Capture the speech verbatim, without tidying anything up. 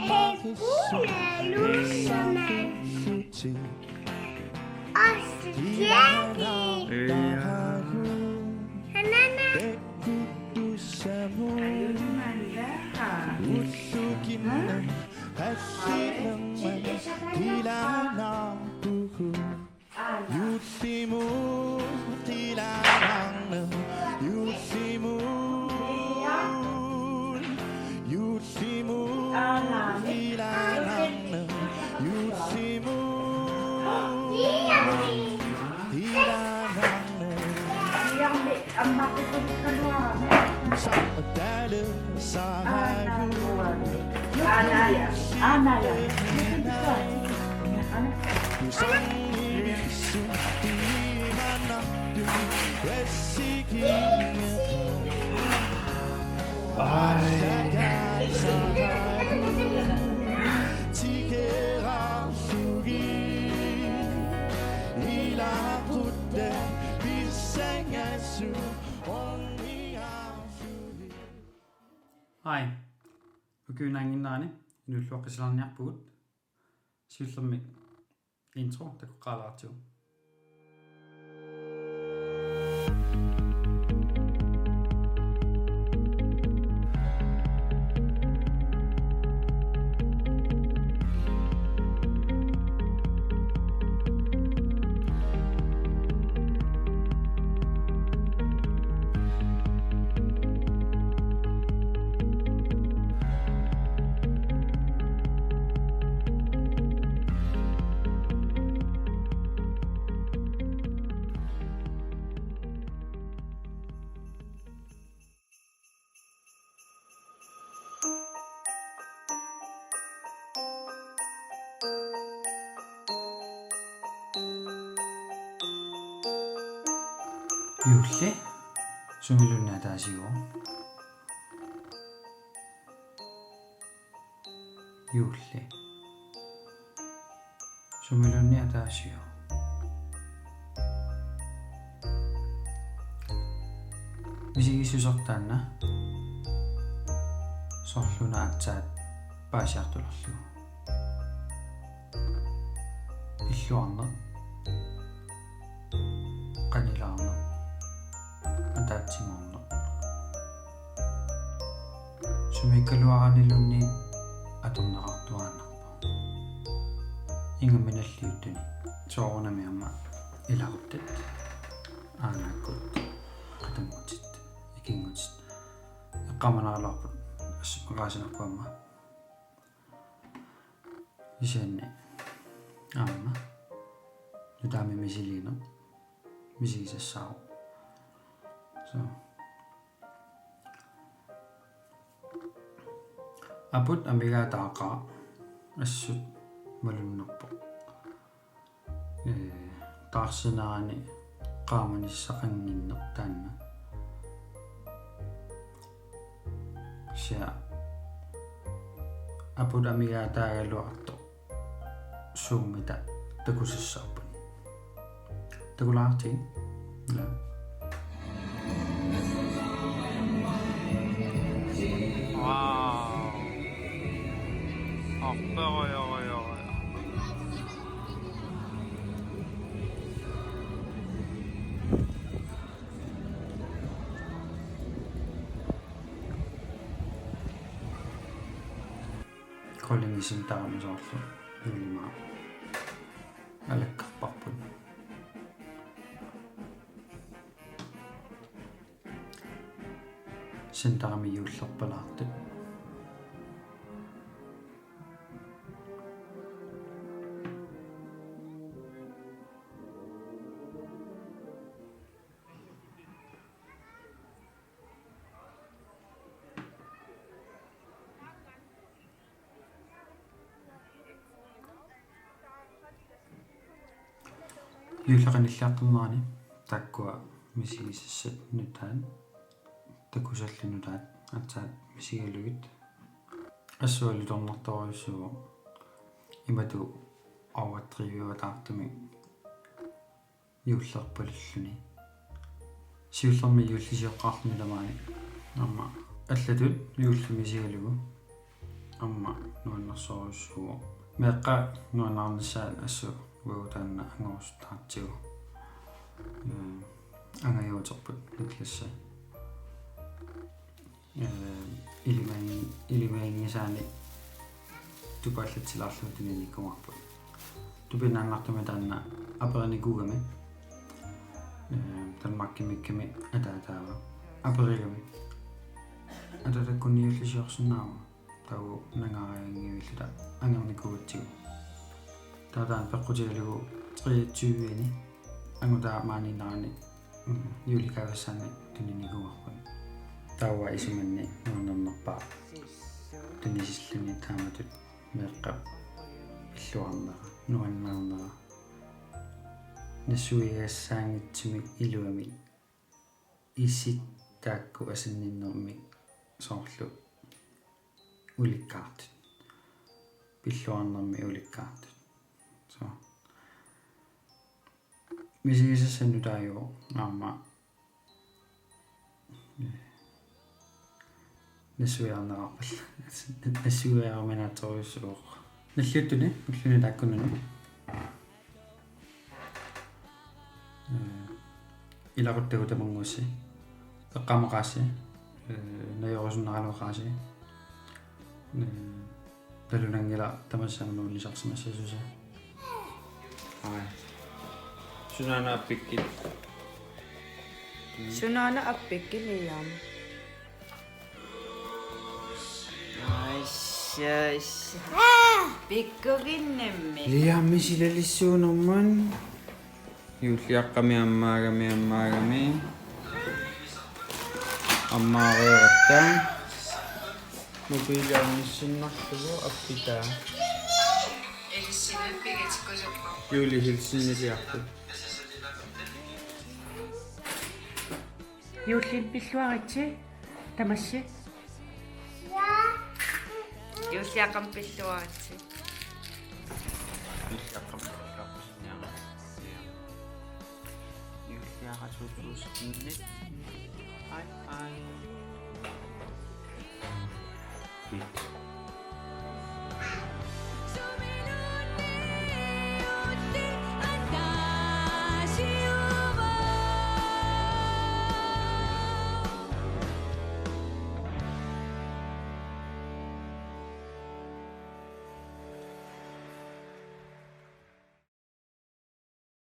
Ei kuule luullumaan. Ossikiani. Hanana. Juullimut ilaanarneq, juullimut, juullimut ilaanarneq, juullimut ilaanarneq. Hej. Ukiunaannginnerani inuulluaqqisilaarniarpugut. Siullermik intro takoqqaalaartigu. Juulli sumiluunniit ataasiuvoq. Juulli sumiluunniit ataasiuvoq. Misigissuseq taanna soorlu una aatsaat paasiartulerlugu. Pilluarneq, qanilaarneq, ataatsimoorneq. Sumiikkaluaraniluunniit atorneqartuaannarpoq. Ingammik nalliuttuni soorunami aamma ilaquttat, aanakkut, qatanngutit, ikinngutit eqqaamanaraluarput assut maqaasinarpoq aamma. Kisianni aamma nutaamik misiliineq misigisassaavoq. So. Aput amigaataaqaaq assut malunnarpoq. Ee, taarsinerani qaamanissaqannginneq taanna. Kisianni aput amigaataagaluartoq Zoomita takusassaarput. Takulaartigit. Ja. Wow. Arperujorujorujor. Kolding centerimi soorlu juullimaaq alakkarparput. Centerimi juullerpalaartut. Juulli qanilliartornerani taakkua misigisassat nutaat, takusallit nutaat aatsaat misigalugit. Assut alutornartorujussuuvoq imatut overdriviuataartumik juullerpalulluni. Siullermik juullisioqqaarluni tamaani aamma allatut juulli misigalugu aamma nuannersorujussuuvoq. Meeqqat nuannaarnissaat assut uagut taanna angorusuttaratsigu. Ee, angajuuterput Niklas. Ee, ilimaginngi-, ilimaginngisaanni tupaallatsilaarlugu tuninikkumaarput. Tupinnartumik taanna aperinikuugami. Ee, Danmarkimiikkami ataataava aperigami: Ataatakkut niullisiorsinnaava? Taava nangaarianngivilluta angernikuugatsigu. Taava taanna peqqutigalugu treogtyve-ni angutaa maaniinnerani, mm, julegavesannik tuninikuuarput. Taava isumanni nuannernerpaaq tunisilluni taamatut meeqqap pilluarnera, nuannaarnera. Nassuiagassaanngitsumik iluamik isit taakku asanninnermik soorlu ulikkaartut. Pilluarnermi ulikkaartut. So. Misigisassat nutaajuvoq aamma. Nassuiarneqarpallu. Nassuiaruminaatsorujussuuvoq. Nalliuttuni, ulluni taakkunani. Ee, ilaquttagut tamanguussi. Eqqaamaqaassi. Ee, najorusunnaraluaqaasi. Ee, nalunanngilaq tamassi aamma nuunnisarsimassasusi. Ai. Sunaana appikkit? Sunaana appikkit, Liam? Ai, ai. Pikkuginnimmi. Liammi silalissuunermut. Juulliaqqami ammaagami, ammaagami. Ammaareeratta. Mobiili annissinnarlugu appitaa. Juuli hilsiniliarput. Juulliit pilluaritsi, tamassi. Juulliaqqami pilluaritsi. Juulliaqqami pilluaritsi. Juulliaqqami pilluaritsi. Hej, hej. Hej.